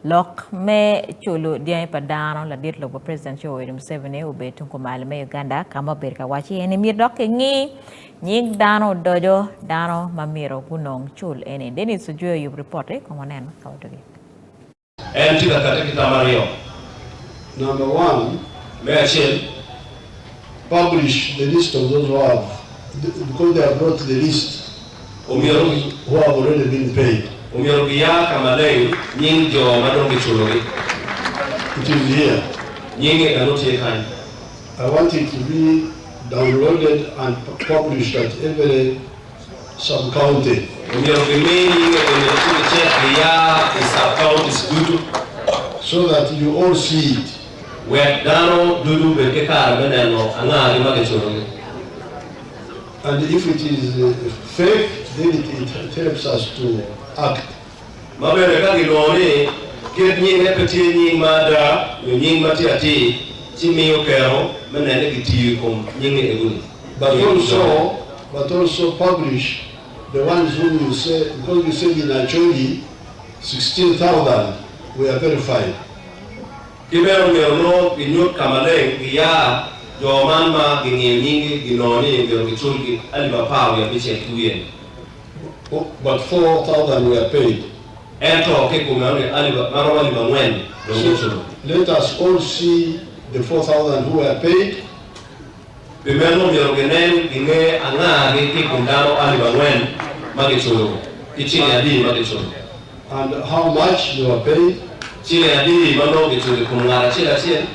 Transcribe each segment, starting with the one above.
Lok me culu dyangi pa dano, ladit lobo President Yoweri Museveni obedo tung kumalo me Uganda ka ma obedo ka waco iye ni myero dok kingi nying dano odoco dano ma myero gunong cul eni. Dennis Ojwe oyubo ripot-ti, kong wanen ka wadugi. En tye ka kati ki tam aryo. Number one. Me acel. Publish the list of those who have, because they have brought the list of those who have already been paid. Omyero giya ka maleng nying jo ma dong giculogi. It is here. Nyinge eno tye kany. I want it to be downloaded and published at every sub county. Omyero gimi nyinge eni ci gicit giya i sub counties ducu. So that you all see it. Wek dano ducu obed ki kare me neno angagi ma giculogi. And if it is fake then it helps us to act. Ma bene ka ginongo ni kit nyinge pe tye nying ma ada nyo nying ma tye atir, ci miyo kero me nene gitiyo i kom nyinge egoni. But also, but also publish the ones whom you say, because you said in Acholi 16,000 were verified. Ki bene omyero onongo ginyut ka maleng giya jo man ma gingiyo nyinggi ginongo ni myero giculgi alip 15 ki wiye-ni. But 4,000 were paid. Ento ki i kom meno ni alip ma romo 4,000 dong guculo. Let us all see the 4,000 who were paid. Pi meno omyero ginen ginge angagi ki i kom dano 4,000 ma giculo, ki ciling adi ma giculo. And how much they were paid. Ciling adi ma nongo giculo i kom ngat acel acel.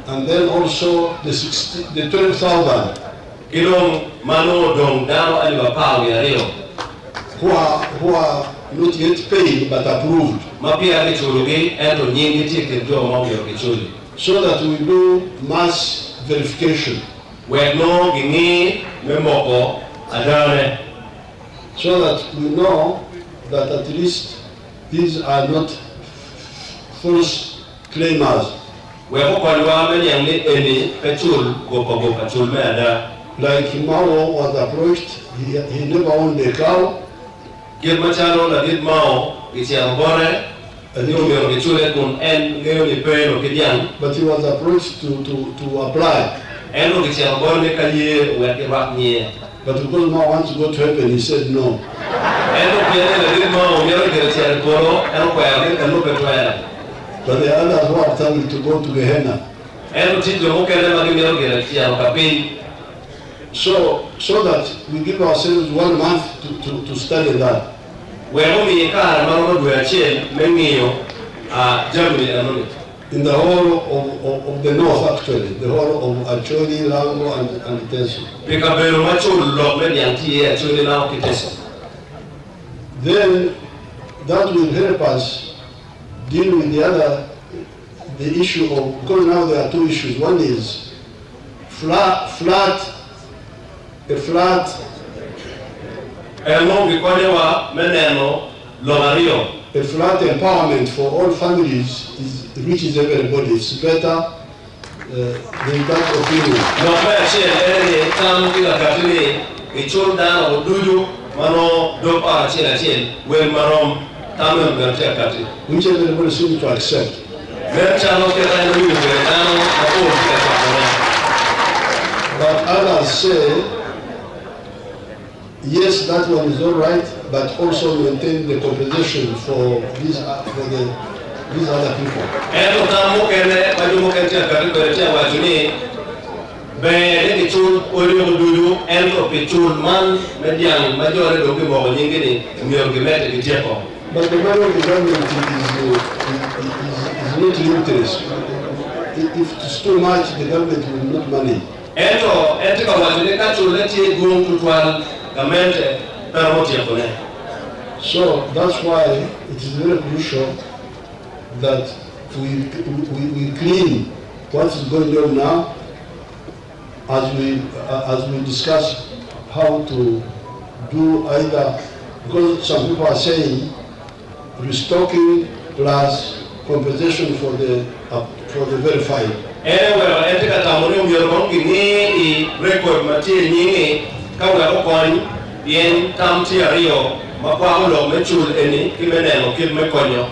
And then also the sixty, the 12,000. Ki dong ma nongo odong dano 12,000. Who are, who are not yet paid but approved. Ma peya giculogi ento nyinggi tye i kin jo ma omyero giculi. So that we do mass verification. Wek nongo gingi me moko adane. So that we know that at least these are not false claimers. Wek okonywa me niang ni eni pe cul gopa gopa, cul me ada. Like Mao was approached, he, he never owned a cow. Kit macalo ladit Mao gicito bote ni omyero gicule kun en ngeyo ni pe eno ki dyang. But he was approached to, to, to apply. Ento gicito bote ni ka ye owek girwak nyinge. But because Mao wants to go to heaven, he said no. Ento pien ni ladit Mao mito gire cito i polo, en okwero ni eno pe twere. But there are others who are determined to go to Gehenna. Ento tye jo mukene ma gimito gire cito ka piny. So, so that we give ourselves one month to, to, to study that. Wek omiye kare ma romo dwe acel me ngiyo jami enoni. In the whole of, of, of the north actually, the whole of Acholi, Lango and, and Teso. Pi kabedo ma cul lok me dyang tye iye, Acholi, Lango ki Teso. Then that will help us deal with the other, the issue of, because now there are two issues. One is flat, flat, a flat. En nongo gikonyowa me neno lok aryo. A flat empowerment for all families is reaches everybody, it's better than that opinion. Lok me acel ene ni tam ki lakati ni gicul dano ducu ma nongo dog ot acel acel wel marom. Tam meno bene tye akati. Which everybody seems to accept. Nen calo kit en owinyo kwede dano mapol tye ka cwakone. But others say, yes, that one is all right, but also maintain the compensation for these, for the, these other people. Ento tam mukene ma jo mukene tye ka kati kwede tye ka waco ni ber ni gicul odi-gu ducu, ento pi cul man me dyang ma jone dong gimoko nyingi-ni myero gimedde gityeko. But the money of the government is, is, is not limitless. If it's too much, the government will not manage. Ento en tye ka waco ni ka culle tye dwong tutwal, gamente pe romo tyekone. So that's why it is very crucial that we, we, we clean what is going on now as we, as we discuss how to do either, because some people are saying restocking plus compensation for the, for the verified. En oweko en tye ka tamo ni omyero kong gingi i rekod ma tye i nyingi ka wek okony, pien tam tye aryo ma kwako lok me cul eni ki me neno kit me konyo.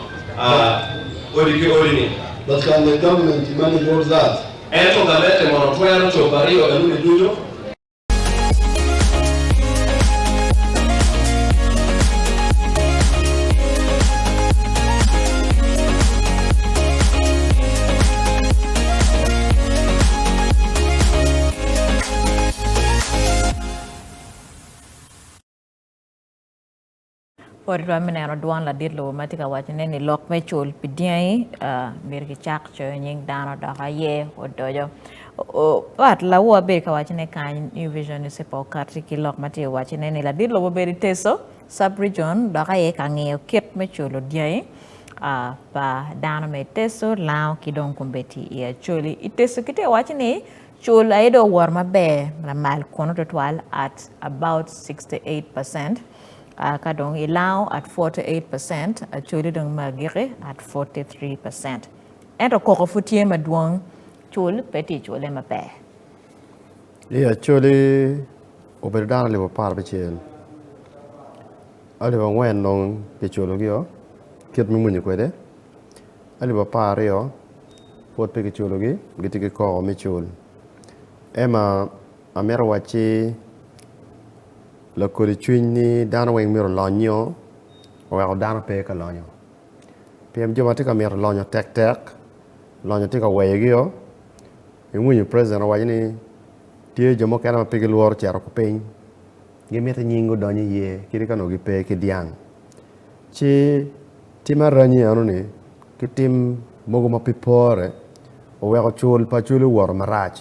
odi ki odi-ni. But can the government manage all that? Ento gamente mono twero cobo aryo enoni ducu? Pwod itwero me neno dwon ladit lobo ma tye ka wacone ni lok me cul pi dyangi myero kicak coyo nying dano dok aye odoco. Pat lawo abedo ka wacone kany New Vision Newspaper okati ki lok ma tye ka wacone ni ladit lobo obedo i Teso sub-region dok aye ka ngiyo kit me culo dyangi pa dano me Teso, Lango ki dong kombeddi i Acholi. I Teso kitye ka waco ni cul aye dong owoto maber lamal kunu tutwal at about 68%. Ka dong ilango at 48 percent, Acholi dong me agikki at 43 percent. Ento koko pud tye madwong, cul pe tye cule maber. I Acholi obedo dano alip 16, alip 4 dong kiculogi-o kit me mwonyo kwede, alip 12 pwod pe kiculogi gitye ki koko me cul. Ema amito wacci Lakodi cwiny ni dano weng myero olonyo oweko dano pe ka lonyo pien jo ma tye ka mito lonyo tek tek lonyo tye ka weyogio iwinyo president owaco ni tye jo mukene ma pe gilworo cito kupiny gimito nying gudony iye kadi ka nongo gipe ki dyang ci tim aranyi enoni ki tim mogo ma pe pore oweko cul pa cul owoto marac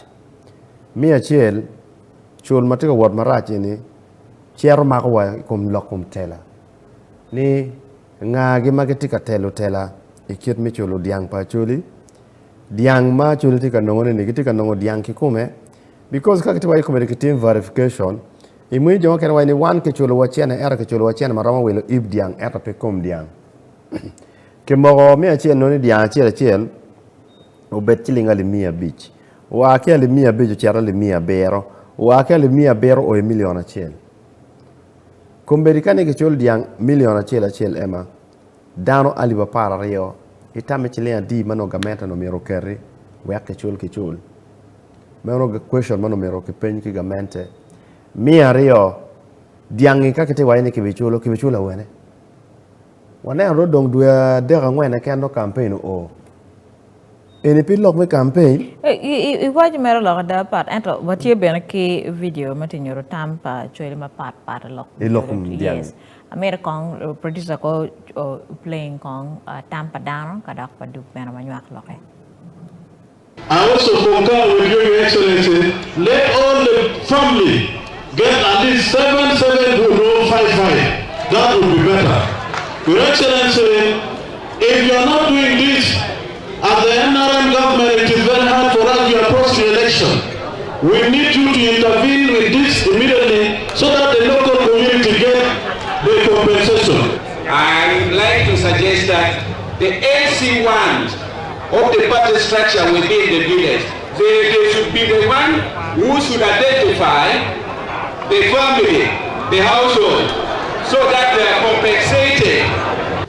me acel Cul ma tye ka wot marac eni cito mako wa i kom lok kom tela ni ngagi ma gitye ka telo tela i kit me culo dyang pa Acholi. Dyang ma Acholi tye ka nongone ni gitye ka nongo dyang kikome because ka gitye wa i kome kitim verification imwinyo jo mukene waco ni wan kiculo wa cene ento kiculo wa cene ma romo wilo ib dyang ento pe kom dyang. Kimoko me acel nongo ni dyang acel acel obed ciling alip 500. Oa ki alip 500 ocito alip 700, oa ki alip 700 o i milion acel. Kombeddi ka ni kicul dyang milion acel acel ema, dano alip 12 gitame ciling adi ma nongo gamente onongo myero oketi wek kicul kicul? Meno question ma onongo myero kipeny ki gamente. 200 dyangi ka kitye waco ni kibiculo, kibiculo awene? Waneno dong odong dwe adek angwen keken dong kampen oo. Eni pi lok me kampen. Iwaco mere lok ada pat ento watye bene ki video ma tye nyuto tam pa cwele mapat pat i lok I lok kom dyang. Yes. Amito kong producer ko playing kong tam pa dano ka dok pa duk bene wanywak loke. I also concur with you, Your Excellency, let all the family get at least 7, 7 good or 5, 5. That would be better. Your Excellency, if you are not doing this, as the NRM government, it is very hard for us to approach the election. We need you to intervene with this immediately so that the local community get the compensation. I would like to suggest that the LC1s of the party structure within the village, they, they should be the one who should identify the family, the household, so that they are compensated.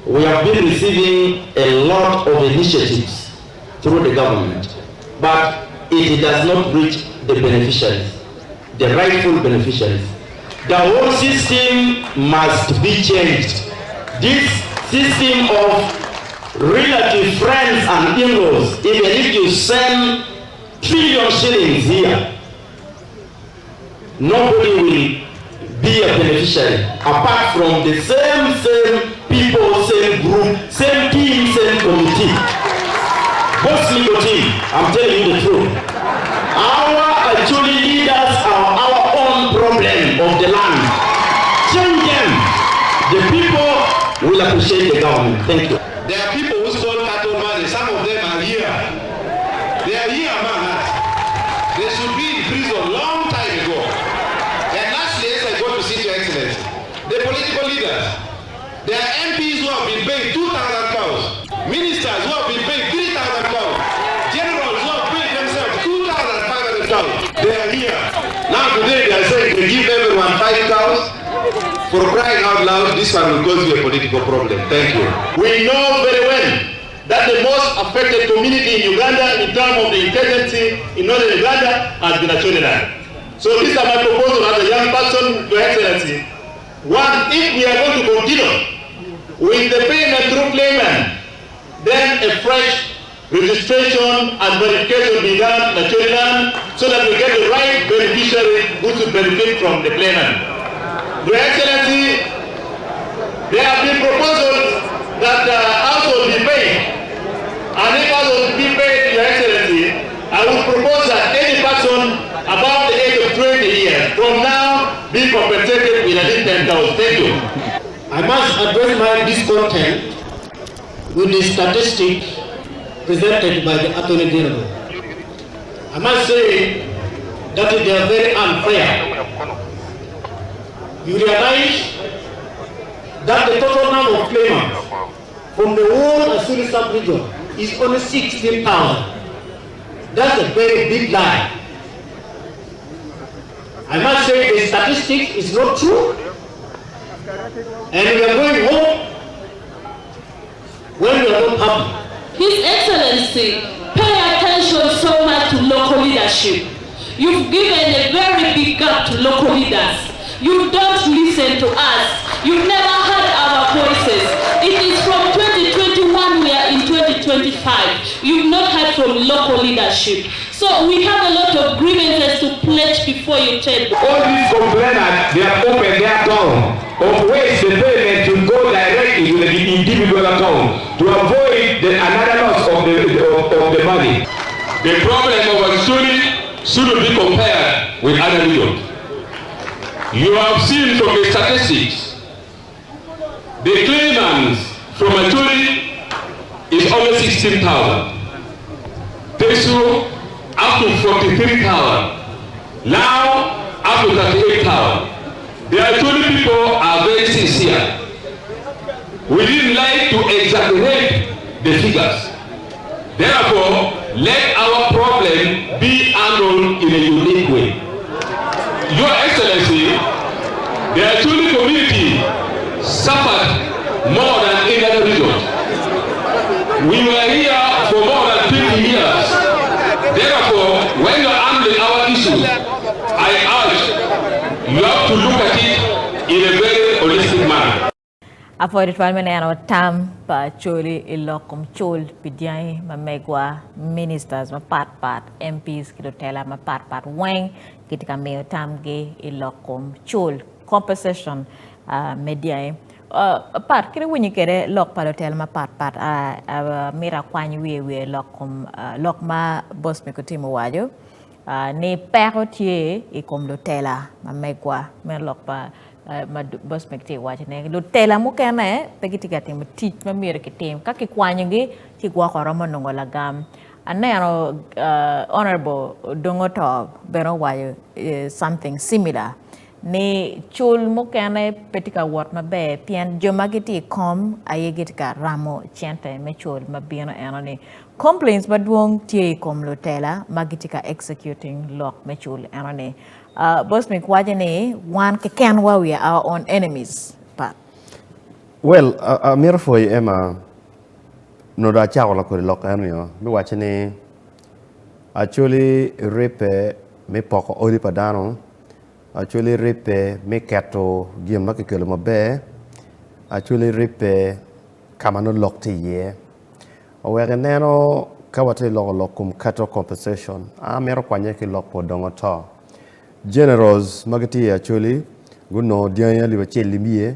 We have been receiving a lot of initiatives through the government, but it does not reach the beneficiaries, the rightful beneficiaries. The whole system must be changed. This system of relative friends and in-laws, even if you send trillion shillings here, nobody will be a beneficiary apart from the same same people, same group, same team, same committee. Boss legal team, I'm telling you the truth. Our actually leaders are our own problem of the land. Change them. The people will appreciate the government. Thank you. There are people who stole cattle money. Some of them are here. They are here among us. They should be in prison long time ago. And lastly, as I go to see Your Excellency, the political leaders, there are MPs who have been paid 2,000 cows, ministers who have been paid 3,000 cows, generals who have paid themselves 2,500 cows. They are here. Now today they are saying they give everyone 5 cows. For crying out loud, this one will cause you a political problem. Thank you. We know very well that the most affected community in Uganda in terms of the insurgency in northern Uganda has been Acholiland. So these are my proposals as a young person, Your Excellency. One, if we are going to continue with the payment through claimant, then a fresh registration and verification be done in Acholiland so that we get the right beneficiary who should benefit from the claimant. Your Excellency, there have been proposals that uh, household be paid. And if household be paid, Your Excellency, I would propose that any person above the age of 20 years from now be compensated with at least 10,000. Thank you. I must address my discontent with the statistics presented by the Attorney General. I must say that they are very unfair. You realize that the total number of claimants from the whole Acholi sub-region is only 16,000. That's a very big lie. I must say the statistics is not true. And we are going home when we are not happy. His Excellency, pay attention so much to local leadership. You've given a very big gap to local leaders. You don't listen to us. You've never heard our voices. It is from 2021, we are in 2025. You've not heard from local leadership. So we have a lot of grievances to pledge before you table. All these complainants, they have opened their account, of which the payment will go directly to the individual account to avoid the, another loss of the, of, of the money. The problem of Acholi shouldn't be compared with other regions. You have seen from the statistics, the claimants from Acholi is only 16,000. Teso up to 43,000. Now up to 38,000. The Acholi people are very sincere. We didn't like to exaggerate the figures. Therefore, let our problem be handled in a unique way. Your Excellency, the Acholi community suffered more than any other region. We were here for more than 50 years. Therefore, when you are handling our issues, I urge you have to look at it in a very holistic manner. Apwoyo tutwal me neno tam pa Acholi i lok kom cul pi dyangi ma megwa, ministers mapat pat, MPs ki lutela mapat pat weng gitye ka miyo tamgi i lok kom cul, compensation, me dyangi. Pat kit iwinyo kwede lok pa lutela mapat pat amito akwany wiye wiye lok kom lok ma Bosmic Otim owaco ni peko tye i kom lutela ma megwa meno lok pa ma Bosmic tye ka wacone lutela mukene pe gitye ka timo tic ma myero kitim ka kikwanyogi ci gwoko romo nongo lagam. Aneno Honorable Odongo Too bene owaco something similar ni cul mukene pe tye ka wot maber pien jo ma gitye i kom aye gitye ka ramo cente me cul ma bino enoni. Complaints madwong tye i kom lutela ma gitye ka executing lok me cul enoni. Bosmic waco ni wan kekenwa we are our own enemies but. Well, amito pwoyi Emma, nongo dong acako lakodi lok eno-ni me waco ni Acholi ribbe me poko odi pa dano, Acholi ribbe me keto gin ma kikelo maber, Acholi ribbe ka ma nongo lok tye iye. Oweko ineno ka watye ka loko lok kom cattle compensation, an amito kwanye ki lok pa Odongo To. Generals ma gitye i Acholi gunongo dyangi alip acel imiye,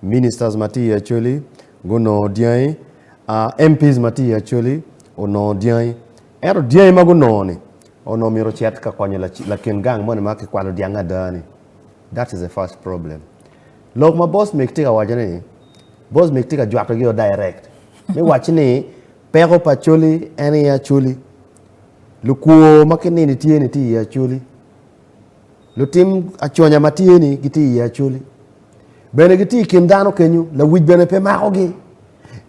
ministers ma tye i Acholi gunongo dyangi, MPs ma tye i Acholi onongo dyangi. Ento dyangi ma gunongo-ni onongo myero ocit ka konyo lakin gang moni ma kikwalo dyange ada-ni. That is the first problem. Lok ma Bosmic tye ka waco ni, Bosmic tye ka jwatogi-o direct me waco ni peko pa Acholi en aye Acholi, lukwor ma kinini tye-ni tye i Acholi, lutim aconya ma tye-ni gitye i Acholi, bene gitye i kin dano kenyo, lawic bene pe makogi.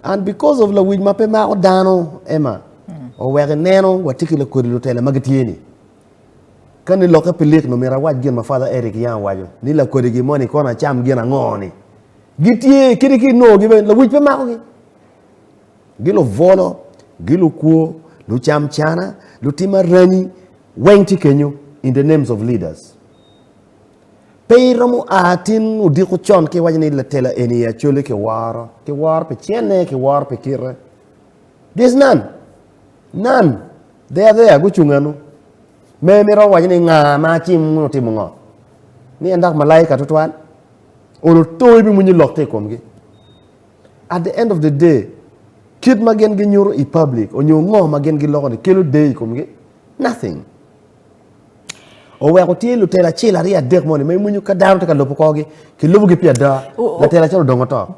And because of lawic ma pe mako dano Emma, oweko ineno watye ki lakodi lutela ma gitye-ni. Ka ni lokke pi lik nongo myero awac gin ma Father Eric yam owaco ni lakodi gi moni kono acam gin ango ni. Gitye kadi ki inongo gi bene lawic pe makogi. Gilubwolo, gilukwo, lucamcana, lutim aranyi, weng tye kenyo in the names of leaders. Pe iromo a tin odiko con ki iwaco ni latela eni i Acholi kiworo. Kiworo pi cene, kiworo pi kite. There's none. None. They are there, gucung eno. Me mito waco ni nga ma acim otimo ngo? Ni en dok malaika tutwal? Olo to ibimwinyo lok tye i komgi. At the end of the day, kit ma gin ginyuto i public onyo ngo ma gin giloko ni kelo deyo i komgi? Nothing. Oweko tye lutela acel, aryo, adek moni ma imwinyo ka dano tye ka lubo korgi, kilubogi pi ada. Latela acel odong oto.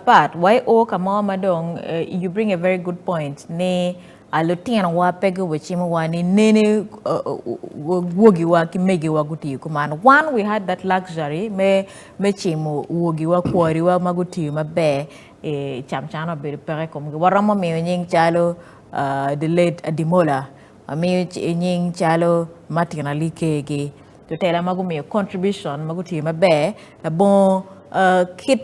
Pat, wa i o ka mo ma dong you bring a very good point ni Lutinowa pe gubicimowa ni nene wogiwa ki megiwa gutiyo kuman. One, we had that luxury me me cimo wogiwa, kwariwa ma gutiyo maber, camcana obedo peke i komgi. Waromo miyo nying calo the late Adimola, wamiyo nying calo Martin Alikegi, lutela ma gumiyo contribution ma gutiyo maber labongo kit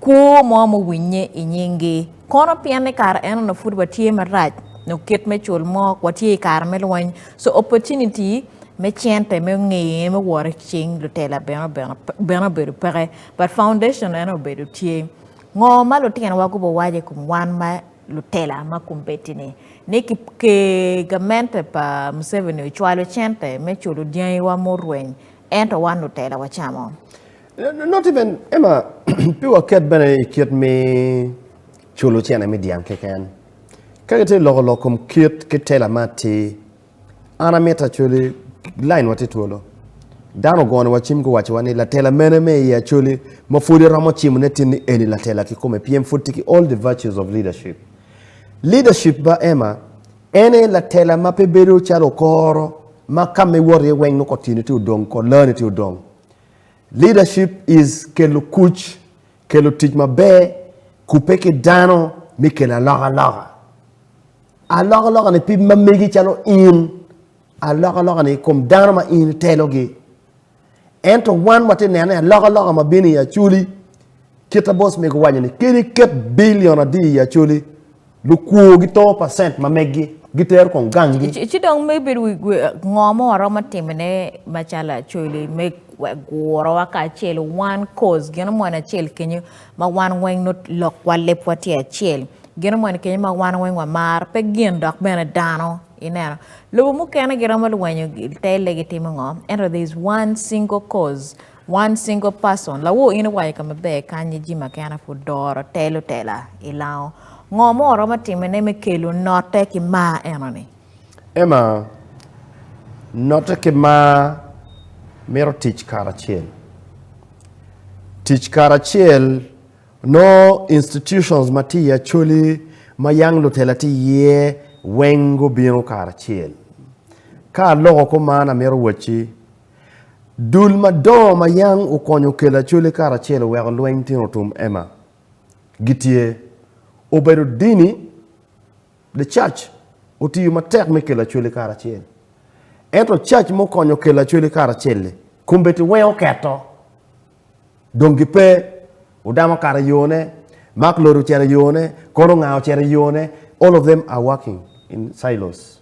Kwo mo muwinnye i nyinggi. Kono pien ni kare eno-nu pud watye marac nyo kit me cul mo, watye i kare me lweny, so opportunity me cente me ngeye me wot i cing lutela bene bene obedo peke but foundation eno obedo tye. Ngo ma lutinowa gubiwaco i kom wan ma lutela ma kombeddi-ni ni ki gamente pa Museveni ocwalo cente me culo dyangiwa murweny ento wan lutela wacamo? Not even Emma pe waket bene i kit me culo cene me dyang keken. Ka gitye loko lok kom kit ki tela ma atir, an amito actually line wa tye twolo. Dano ogone wa cim guwaco wa ni latela mene me i Acholi ma pwod iromo cimo ne tin ni eni latela kikome pien pwod tye ki all the virtues of leadership. Leadership ba Emma en aye latela ma pe bedo calo okoro ma ka ma iwoto iye weng nongo kor tyeni tye odong kor lani tye odong. Leadership is kelo kuc, kelo tic maber, kubbe ki dano me kelo alokaloka. Alokaloka ni pe ma megi calo in, alokaloka ni i kom dano ma in itelogi. Ento wan watye neno ni alokaloka ma bino i Acholi, kit ma boss mego owaco ni kadi iket billion adi i Acholi, Lukwo gito pacent ma meggi gitero kong ganggi. Ci dong me bedo ngo ma waromo timone macalo Acholi me gurowa kacel one cause gin moni acel kenyo ma wan weng nongo lokwa lebwa tye acel gin moni kenyo ma wan weng wamaro pe gin dok bene dano ineno lobo mukene giromo lwenyo tele gitimo ngo ento there is one single cause One single person, lawor in iwaco ka maber kany ni Jim Akena pud doro telo tela i lango. Ngo ma waromo timone me kelo note ki mar eno ni? Emma, Note ki mar mito tic karacel. Tic karacel nongo institutions ma tye i Acholi ma yang lutela tye iye weng gubino karacel. Ka aloko kuman amito wacci Dul madongo ma yang okonyo kelo Acholi karacel oweko lweny tino otum Emma gitye obedo dini, the church, otiyo matek me kelo Acholi karacel. Ento church ma okonyo kelo Acholi karacel-li kombeddi weng oketo dong gipe. Odam okato i yone, Mark Lodi ocito i yone, Kono Nga ocito i yone, all of them are working in silos.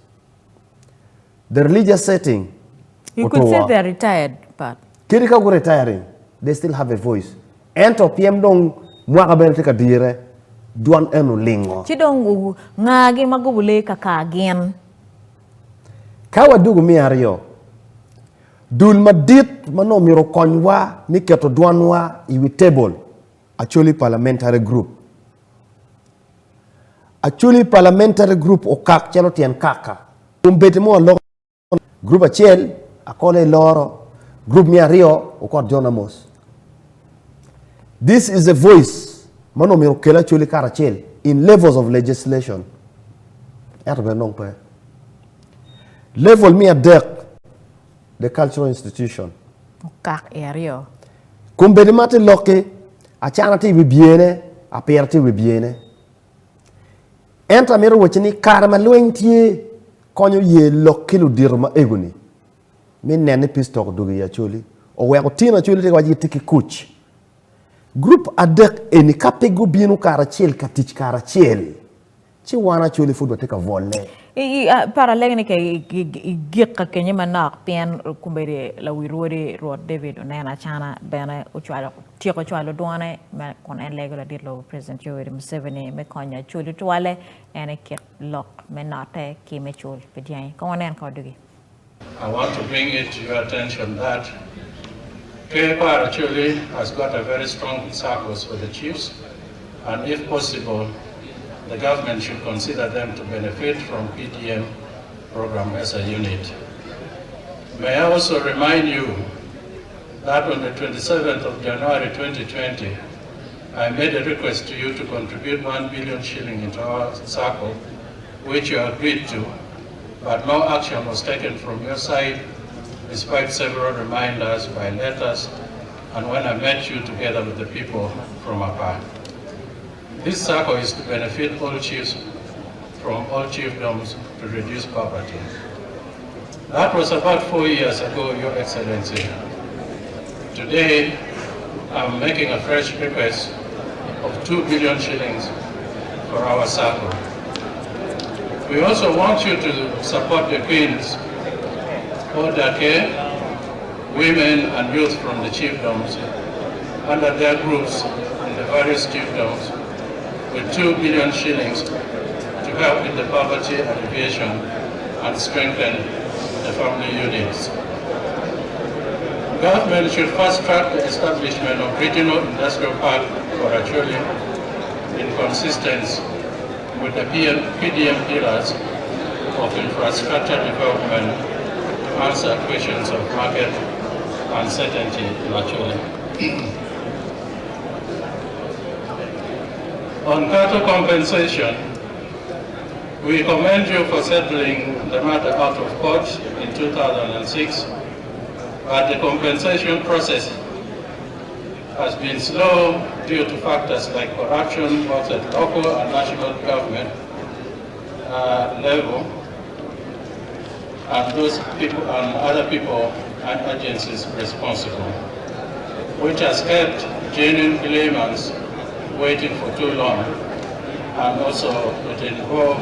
The religious setting You could say they are retired but. Kadi ka gu retiring, they still have a voice. Ento pien dong mwaka bene tye ka dire, dwan eno lingo. Ci dong nga gi ma gubo lee kaka gin? Ka wadugo me aryo, dul madit ma nongo myero okonywa me keto dwanwa i wi table, Acholi Parliamentary Group. Acholi Parliamentary Group okak calo tyen kaka. Kombeddi mo aloko group acel akole iloro, group me aryo okot John Amos. This is a voice ma nongo myero okel Acholi karacel in levels of legislation. Ento bene dong pe. Level me adek, the cultural institution. Okak i aryo. Kombeddi ma atye lokki, acana tye i wi byene, apira tye i wi byene. Ento amito wacci ni kare ma lweny tye, konyo ye lok ki ludito ma ego-ni me neno ni peace talk odwogo i Acholi. Oweko tin Acholi tye ka waco gitye ki kuc. Gurup adek eni ka pe gubino karacel ka tic karacel, ci wan Acholi pud watye ka bwolle. Par alegi ni igik ka kenye manok pien kombeddi lawi rwodi Rwot David Onen Acana bene ocwalo tyeko cwalo dwone me kun en lego ladit lobo President Yoweri Museveni me konyo Acholi tutwalle en i kit lok me notte ki me cul pi dyangi. Kong wanen ka wadugi. I want to bring it to your attention that Ker par Acholi has got a very strong SACCOs for the chiefs and if possible the government should consider them to benefit from PDM program as a unit. May I also remind you that on the 27th of January 2020, I made a request to you to contribute 1 billion shilling into our SACCO, which you agreed to, but no action was taken from your side despite several reminders by letters and when I met you together with the people from Apaa. This circle is to benefit all chiefs from all chiefdoms to reduce poverty. That was about four years ago, Your Excellency. Today, I'm making a fresh request of 2 billion shillings for our circle. We also want you to support the queens, Odake, women and youth from the chiefdoms under their groups in the various chiefdoms with 2 billion shillings to help in the poverty alleviation and strengthen the family units. Government should fast track the establishment of regional industrial park for Acholi in consistence with the PM, PDM pillars of infrastructure development to answer questions of market uncertainty in Acholi. On cattle compensation, we commend you for settling the matter out of court in 2006, but the compensation process has been slow due to factors like corruption both at local and national government uh, level, and those people and other people and agencies responsible, which has kept genuine claimants waiting for too long, and also it involved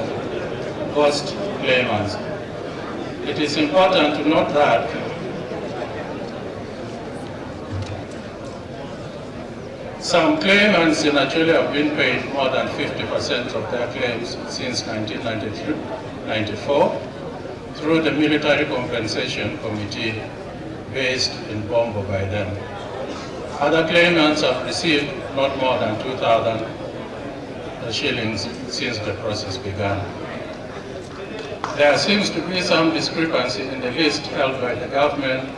ghost claimants. It is important to note that some claimants in Acholi have been paid more than 50% of their claims since 1994 through the Military Compensation Committee based in Bombo by then. Other claimants have received not more than 2,000 shillings since the process began. There seems to be some discrepancy in the list held by the government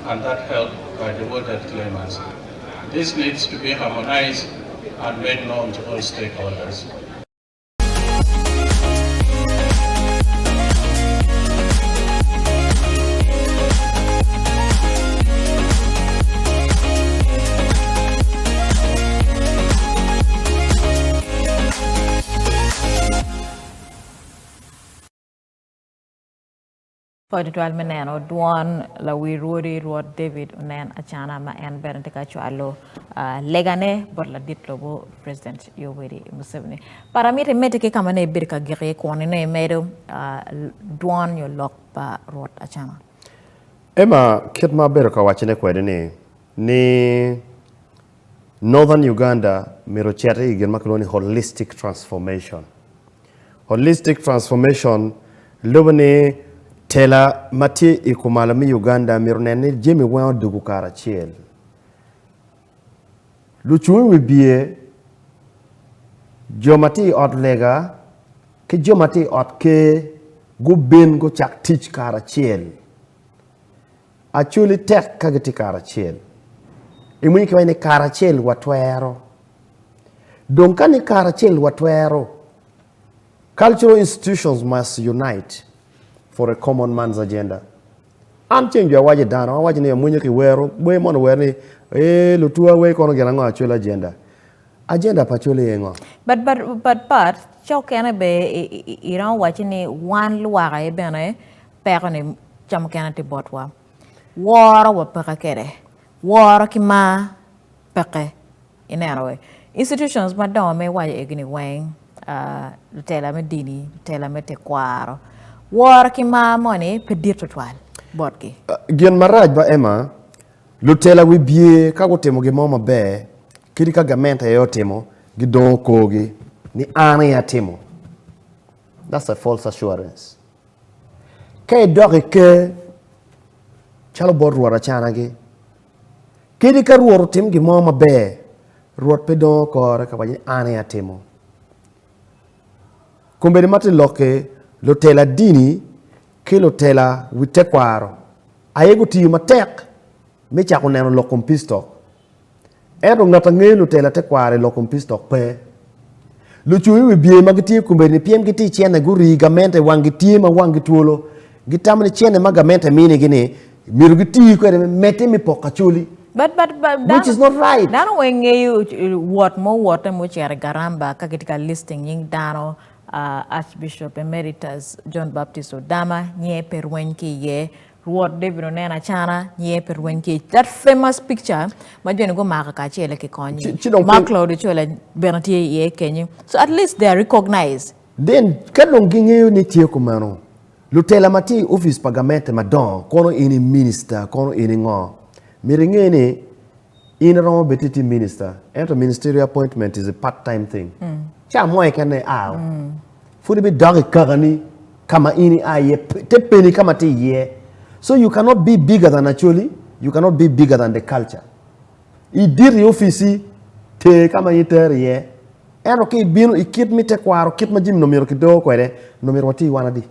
and that held by the wounded claimants. This needs to be harmonized and made known to all stakeholders. Pwoc tutwal me neno dwon lawi rwodi Rwot David Onen Acana ma en bene tye ka cwalo legane bot ladit lobo President Yoweri Museveni. Par amito imedde ki ka ma nongo ibedo ka gik iye kun inongo imedo dwon nyo lok pa Rwot Acana. Emma, kit ma abedo ka wacone kwede ni, ni Northern Uganda myero ocit i gin ma kilwongo ni holistic transformation. Holistic transformation lubo ni tela ma tye i kumalo me Uganda myero onen ni jami weng odwogo karacel. Lucung i wi bye, jo ma tye i ot lega ki jo ma tye i ot ker gubin gucak tic karacel. Acholi tek ka gitye karacel. Iwinyo kiwaco ni karacel watwero. Dong ka ni karacel watwero, cultural institutions must unite for a common man's agenda. An ceng jwi awaco i dano, awaco ni amwonyo ki wero, wer mono wer ni ee lutuwa wer kono gin ango Acholi agenda. Agenda pa Acholi aye ngo? But but but but ca okene be iromo waco ni wan lwak aye bene peko ni ca mukene tye botwa. Woro wa peke kede. Woro ki mar peke. Ineno we? Institutions madongo ma iwaco egi ni weng, lutela me dini, lutela me tekwaro, woro ki mar moni pe dit tutwal botgi. Gin marac ba Emma, lutela wibye ka gutimo gin mo maber, kadi ka gamente aye otimo, gidongo korgi ni an aye atimo. That's a false assurance. Ka idok i ker calo bot Rwot acanagi, Kadi ka Rwot otim gin mo maber, Rwot pe dongo kore ka waco ni an aye atimo. Kombeddi ma tye lok-ki, lutela dini ki lutela wi tekwaro aye gutiyo matek me cako neno lok kom peace talk. Ento ngat a ngeyo lutela tekwaro i lok kom peace talk pe. Lucung i wi bye ma gitye kombeddi-ni pien gitye i cene gurii gamente wanggi tye ma wanggi twolo, gitamo ni cene ma gamente minigi-ni myero giti kwede me medde me poko acholi But, but, but, which is not right. Dano weng ngeyo wot mo wote mucito i Garamba ka gitye ka listing nying dano uh, Archbishop Emeritus John Baptist Odama nyiye pe rweny ki iye Rwot David oneno acana nyiye pe rweny ki that famous picture ma joni gumako kacel ki konyi Ci- ci dong Mark piny- Claude Ochola bene tye iye kenyo so at least they are recognized. Then ka dong gingeyo ni tye kumeno, lutela ma tye i opic pa gamente madongo, kono in i minista, kono in i ngo, myero inge ni in iromo bed ti tye minista, ento ministerial appointment is a part time thing. Ca mo keken ne ia pud ibidok i kakani ka ma in ia iye, te peni ka ma tye iye. So you cannot be bigger than Acholi, you cannot be bigger than the culture. Idit i opici, ter ka ma in itero iye. Ento ka ibino i kit me tekwaro, kit ma jami-ni omyero kidor kwede, onongo myero wati wan adi?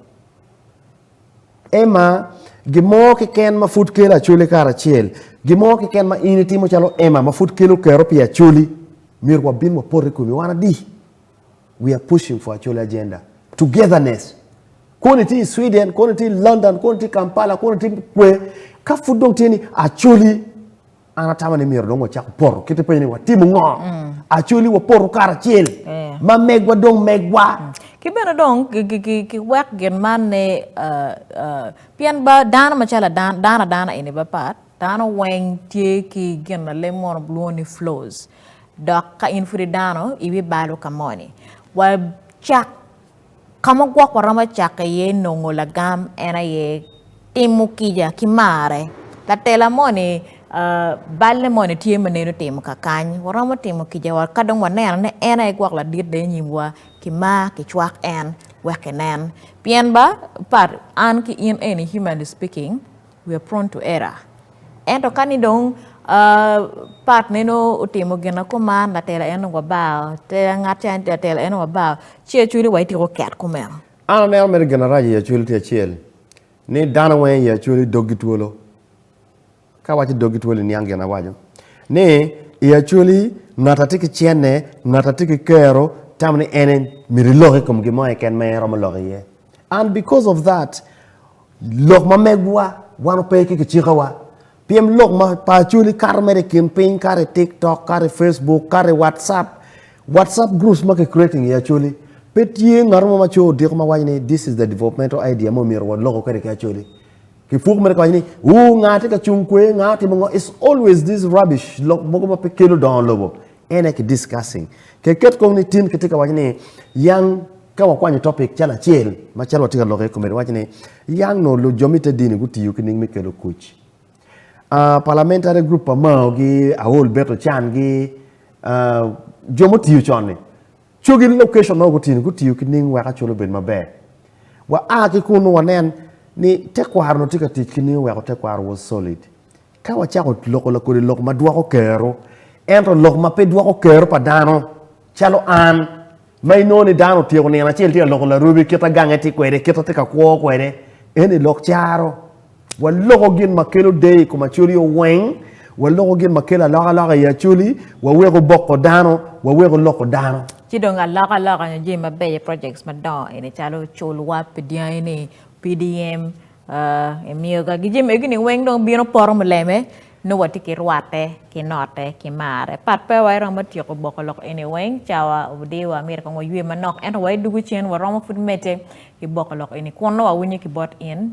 Emma, gin mo keken ma pud kelo Acholi karacel, gin mo keken ma in itimo calo Emma ma pud kelo kero pi Acholi, myero wabin wapot i komi wan adi? We are pushing for Acholi agenda. Togetherness. Kono itye i Sweden, kono itye i London, kono itye i Kampala, kono itye kwe, ka pud dong tye ni Acholi, An atamo ni myero dong wacak poto kit ipenyo ni watimo ngo? Acholi wapoto karacel ma megwa dong megwa. Ki bene dong ki wek gin man ni pien ba dano macalo dano adana eni ba pat dano weng tye ki gin ma leb munu lwongo ni flows dok ka in pud idano ibibalo ka moni wa cak Ka ma gwok waromo cako iye nongo lagam en aye timo kica ki marre. Latela moni balle moni tye ma neno timo kakany, waromo timo kica wa ka dong waneno ni en aye gwok ladit dong i nyimwa ki mar ki cwak en wek kinen. Pien ba pat an ki in eni humanly speaking we are prone to error. Ento ka ni dong part meno otimo gin ma kuman, latela en dong wabao, ngat ca latela en dong wabao, ci Acholi wa ityeko ket kumeno. An aneno mere gin marac i Acholi tye acel, ni dano weng i Acholi doggi twolo. Ka awaco doggi twolo iniang gin awaco, ni i Acholi ngat a tye ki cene, ngat a tye ki kero tamo ni en myero ilok i kom gin mo keken ma en romo lok iye. And because of that, Lok ma megwa wan ope ki kicikawa. Pyem lok ma pa Acholi kato mere i kin piny, kato i TikTok, kato i Facebook, kato i WhatsApp. WhatsApp groups ma ki creating i Acholi. Pe tye ngat mo ma co odiko ma waco ni this is the developmental idea ma omyero waloko kwede ki Acholi. Kipuk mere ka waco ni ooh nga tye ka cung kwe, nga timo ngo. It's always this rubbish, lok mogo ma pe kelo dongo lobo. En aye ki discussing. Keket kong ni tin kitye ka waco ni yang ka wakwanyo topic calo acel macalo watye ka lok iye komedi waco ni yang nongo jo me te dini gutiyo ki ning me kelo kuc. Uh, parliamentary group pa Mao gi Aol Beto Can gi uh, jo mutiyo con ni cogi location ma gutiyo ni gutiyo ki ning wek acol obed maber. Wa a ki kunu wanen ni tekwaro no tye ka tic ki ning weko tekwaro was solid. Ka wacako loko lakodi lok ma dwoko kero, ento lok ma pe dwoko kero pa dano, calo an, ma inongo ni dano otyeko nino acel tye ka loko larubi kit ma gange tye kwede, kit ma tye ka kwo kwede, eni lok caro. Waloko gin ma kelo deyo i kom Acholi oweng, waloko gin ma kelo alokaloka i Acholi, waweko boko dano, waweko loko dano. Ci dong alokaloka nyo jami mabeco, projects madongo eni calo culwa pi dyangi ni, PDM, Imiyoga gi jami egi ni weng dong bino poto muleme nongo watye ki rwatte ki notte ki marre. Pat pe wa iromo tyeko boko lok eni weng cawa odiwa myero kong waywe manok ento wa idwogo cen waromo pud medde ki boko lok eni kun nongo wawinyo ki bot in.